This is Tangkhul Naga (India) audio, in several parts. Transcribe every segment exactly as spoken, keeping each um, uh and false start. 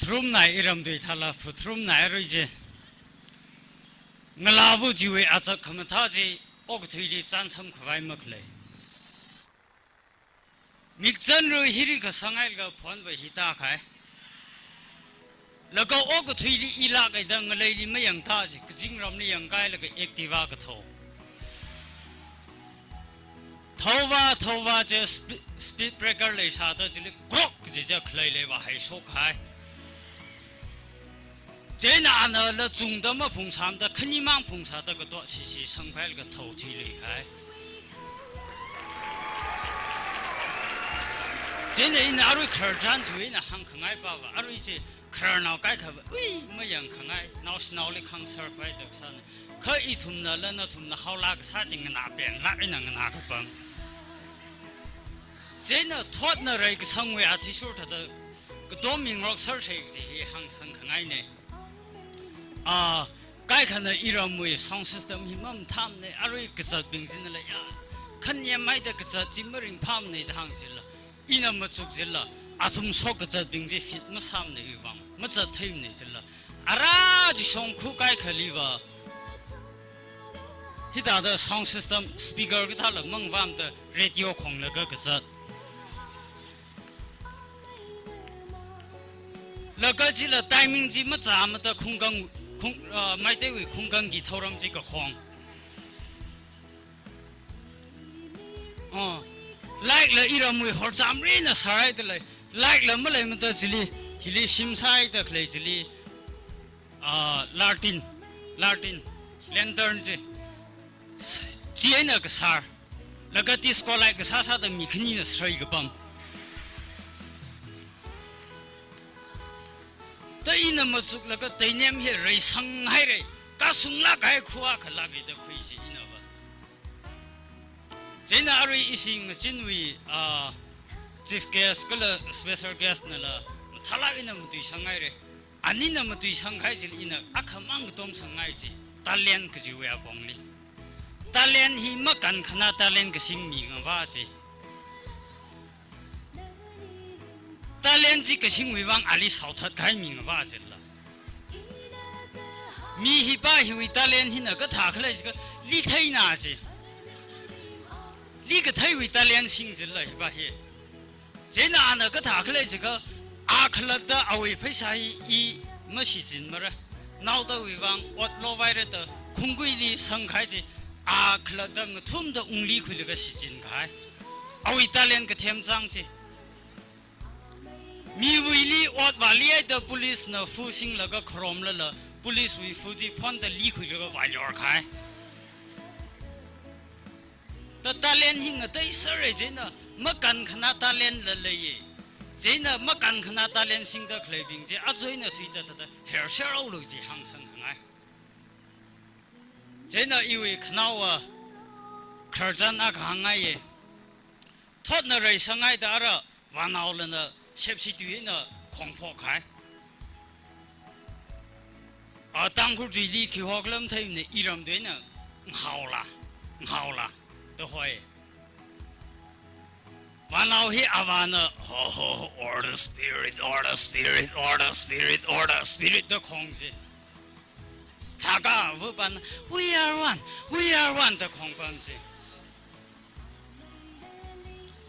Phutrumnai iramtui thāla, phutrumnai arui chi. Ngalāva chiwui azak khamathā chi, okathuili chānsam khavai makhalei. Mikchanru hiri kasāngai laga phonva hi tākahai. Laga okathuili ilāk eina ngaleili mayangtha chi, kazingramli yangkahai laga Activa kathao. Thaova, thaova chi spe-, speed breaker leisāda chili krok kaji chi khalei leiva haishokhai. Chieina anala chungda maphungsāmada khanimang phungsāda kato shishi sangphai laga thaothuiluikahai. Chieina ina arui khararchan chiwui eina hāngkhangai pava, arui chi khararnao kaikhava, ui, mayangkhangai, naoshinaoli khangserpai da kasāna. Kha ithumnala nathumna haolā kasā chi nganāpenlāk eina nganākapam. Chieina thotna reikasangwui athishurda katom mingrok sāra chi hi hāngsangkhangaina. A, kaikhana iramwui sound system hi mamathāmana, arui kazatbing chinala ya, khannemhaida kazat chi maringphāmana da hāng chila. Ina machuk chila, athum shok kazatbing chi fit masāmana iwui vang, mazattheimana chila. Ara chi shongkhu kaikhaliva. Hithāda sound system, speaker kathāla mangvāmada radio khonglaga kazat. Laga chila timing chi machāmada khungkang, khung, ah, Meiteiwui khungkangki thotram chi kakhong. Oh, light la iramwui horchamrina sārai dalei. Light la maleimada chili, hili shimsai da khalei chili, ah, latin, latin, lantern chi. S-, chieina kasār. Laga disco light kasā sāda mi khanina sārai kapam. Da ina machuklaga tainem hi reisanghaira. Kashunglāk kahai khuwa khalāka da khui chi inava. Chieina arui ishi ngachinwui, ah, chief guest kala special guest nala mathālāk eina matuisanghaira. Anina matuisangkahai chili ina akhamang katom sangngai chi, talent kajiwui apongli. Talent hi makankhana talent kasing mi ngavā chi. Talent chi kasingwui vang ali shaothatkahai mi ngavā chila. Mi hipa hiwui talent hina kathā khalei jiakha litheina chi. Likatheiwui talent sing chila hipa hi. Chieina ana kathā khalei jiakha, a khalatta awui pheisā hi i mashichinmara. Naotawui vang ot lovaira da khungkuili sangkahai chi, a khalatta ngathumda ungli khuilaga shichinkahai. Awui talent kathem chang chi. Miwuili ot vālihaida police na fu singlaga kharomlala, police wui fu chi phonda likhuilaga vāyorkahai. Da talent hi ngateiserra chieina makankhana talent la leiya. Chieina makankhana talent singda khaleibing chi aja eina thuida thāda hersheraolu chi hāngsangkhangai. Chieina iwui khanaowa khararchan akha hāngngaiya. Thotna reisanghaida ara vānaolana shepshi tui eina khongphokhai. A Tangkhul tuili khi hoklam theimana iramtui eina nghaola, nghaola da hoi. Vānao hi avāna, ho, ho, ho, order spirit, order spirit, order spirit, order spirit da khong chi. Thākha avāpana, "We are one, we are one," da khongpam chi.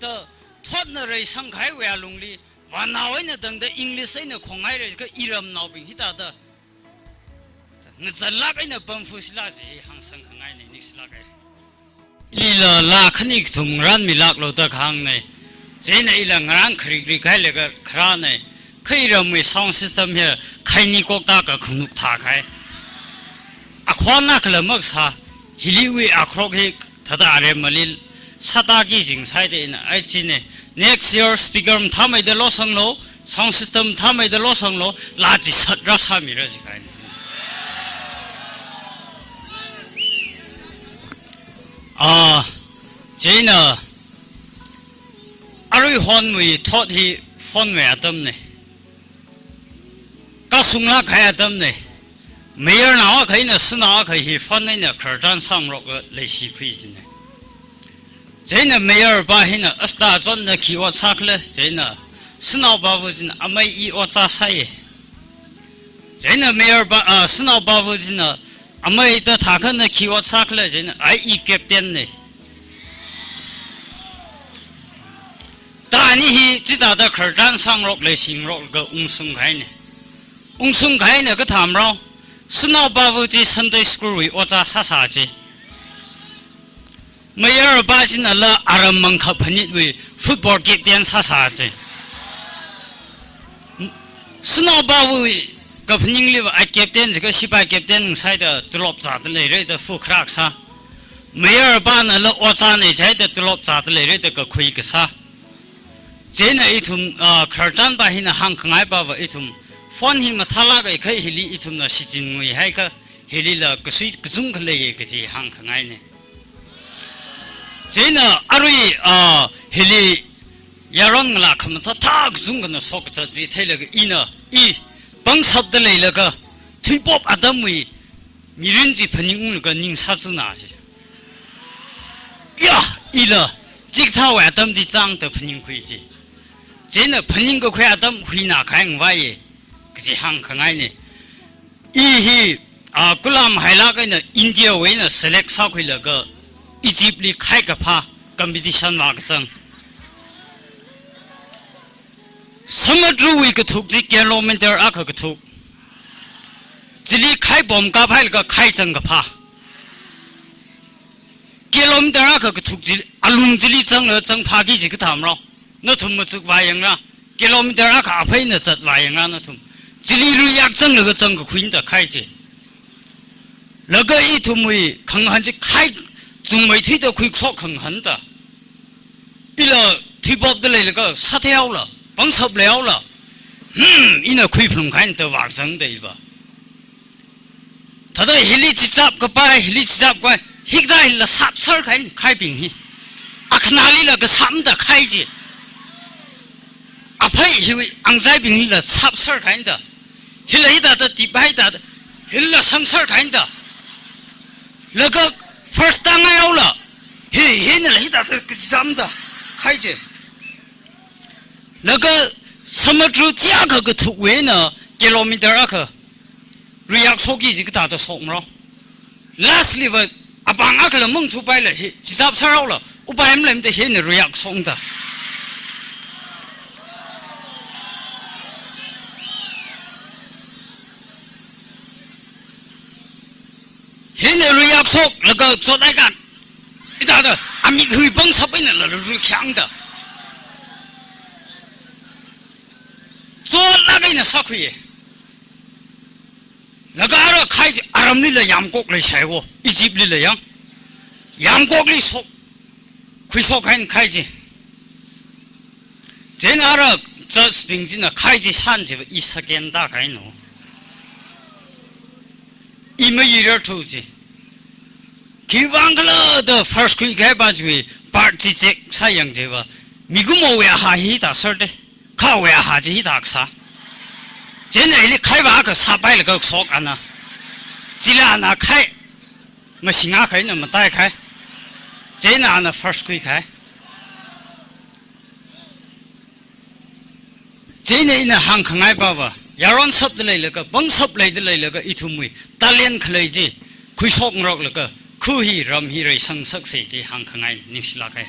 Da thotna reisangkahaiwui alungli, vānao eina tangda English eina khonghaira jiakha iramnaobing hithāda ngazanlāk eina pamfu sila chi hāngsangkhangaina, ningshilāk haira. Lila laa khani kathum ngarānmilāklo da kahāngna. Chieina ila ngarān kharik rikhailaga kharāna. Kha iramwui sound system hi khaini kokta kakhanuk thākahai. Akhon akhala makasā, hiliwui akhrok hi thāda aremali sātaki jingsai da ina ai china. Next year speaker mathāmeida losanglo, sound system mathāmeida losanglo, laa chi satra sāmira jikahaina. Ah, chieina aruihonwui thot hi phone wui atamna. Kasunglāk kahai atamna. Mayarnao akha eina shanao akha hi phone eina khararchan sāngarokka leishi khui china. Chieina mayarpa hina, "Asta chonna khi ot sākhala?" Chieina shanaopava china, "Amei, i ot sāsai." Chieina Mayor ba, ah, Shanao Bavu china, amei da thākha na khi ot sākhala chieina, ai i captain ne. Da ani hi chithāda khararchan sāngarok leishingarok laga ungshung kahaine. Ungshung kahaina kathā marao, Shanao Bavu chi Sunday school wui ojā sāsā chi. Mayor pa chinala aram mangkha phanitwui football captain sāsā chi. Shanao Bavu kaphaningliva ai captain jiakha sipai captain sāhaida tulop zāda leira da fu kharak sā. Mayor panala ojā ne jihaida tulop zāda leira da kakhui kasā. Chieina ithum, ah, khararchan pa hina hāngkhangai pava ithum phone hi mathālāk kahai hili ithumna shichin ngui haikha hilila kasui kachungkha leiya kaji hāngkhangaine. Chieina arui, ah, hili yaron ngalā khamathā thā kachungkhana shok kazat chi theilaga ina, i pangshapda leilaga, thuipop atamwui mirin chi phaningunglaga ning sāchuna chi. Ya, ila, chikathāwui atam chi chāngda phaningkhui chi. Chieina phaningkakhui atam huina khaing vaiye, kaji hāngkhangaine. I hi, ah, kulam hailāk eina India wui eina select sākhuilaga Egypt li khai kaphā competition vākazang. Samudruwui kathuk chi kilometer akha kathuk. Chili khai bomb kaphailaga khai zang kaphā. Kilometer akha kathuk chi alung chili zanglaga zangphāki ji kathā marao. Nathum machuk vāyangra, kilometer akha aphei eina zat vāyangra nathum. Chili ruiyak zanglaga zangkakhuina da khai chi. Laga ithumwui khangahān chi khai chungmeithuida khuishok khangahān da. Ila thuipopda leilaga sātheihaola, pangshap leihaola. Hmm, ina khuiphalung kahaina da vākazang da iva. Thāda hili chichap kapai, hili chichap kapai, hikathā hila sāpser kahaina khaibing hi. Akhanālila kasāmda khai chi. Aphei hiwui angzaibinglila sāpser kahaina da. Hila hithāda tipai da, hila sangser kahaina da. Laga first tangaihaola, hi, hinala hithāda kazamda khai chi. Laga samudru chi akha kathukwui eina kilometer akha ruiyak shokki ji kathāda shok marao. Last li va apāng akhala mung thupaila hi, chichap sāraola, upai maleimada hina ruiyak shokta. Hina ruiyak shoklaga chot aikha, hithāda, amit hui pangshap einala ruikhangda. Chotlāk eina sākhuiye. Laga ara khai chi aramlila yamkok leishaiwo, Egypt lila yang. Yamkokli shok, khuishok kahaina khai chi. Chieina ara church bing china khai chi shān chiva i second tākahaino. I mayuirarthu chi. Khiwuivang khala da first khuikahai pa chiwui part chi check sāyang chiva, mikumowui ahā hithā sāra de. Khawui ahā chi hithā kasā. Chieina hili khai va kasā pailaga shok ana. Chila ana khai. Mashing akha eina matai khai. Chieina ana first khuikhai. Chieina ina hāngkhangai pava, yaron shapda leilaga, pangshap leida leilaga ithumwui talent khalei chi khuishok ngaroklaga, khu hi ram hi reisang saksa chi hāngkhangai, ningshilāk kahai.